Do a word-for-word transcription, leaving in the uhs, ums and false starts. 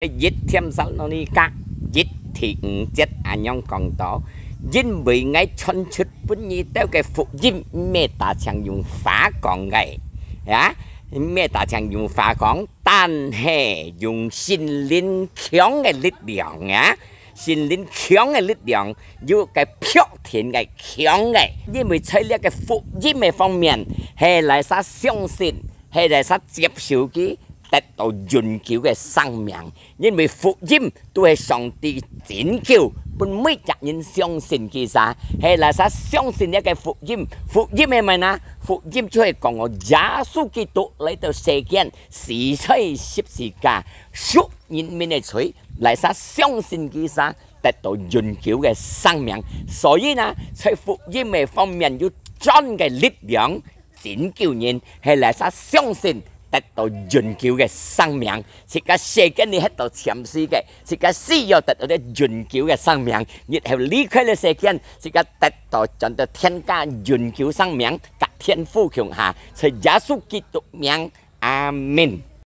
一帖撒羅尼迦一第五節恁樣講到：因為𠊎傳出分你兜个福音，毋係單淨用話講个，啊，毋係單淨用話講，但係用聖靈強个力量啊，聖靈強个力量，有个迫天个強个，因為在這个福音个方面，係哪儕相信，係哪儕接受佢，得到永久个生命。 因為福音都係上帝拯救分每隻人相信佢儕，係哪儕相信這个福音。福音係麼个呢？福音就係講哦，耶穌基督來到世間，死在十字架，贖人民个罪，哪儕相信佢儕，得到永久个生命。所以呢，在福音个方面有真个力量， 拯救人，係哪儕相信得到永久个生命。自家世間裡歇到暫時个，自家需要得到這永久个生命，日後離開這世間，自家得到轉到天家永久生命，佮天父共下，在耶穌基督名，阿門。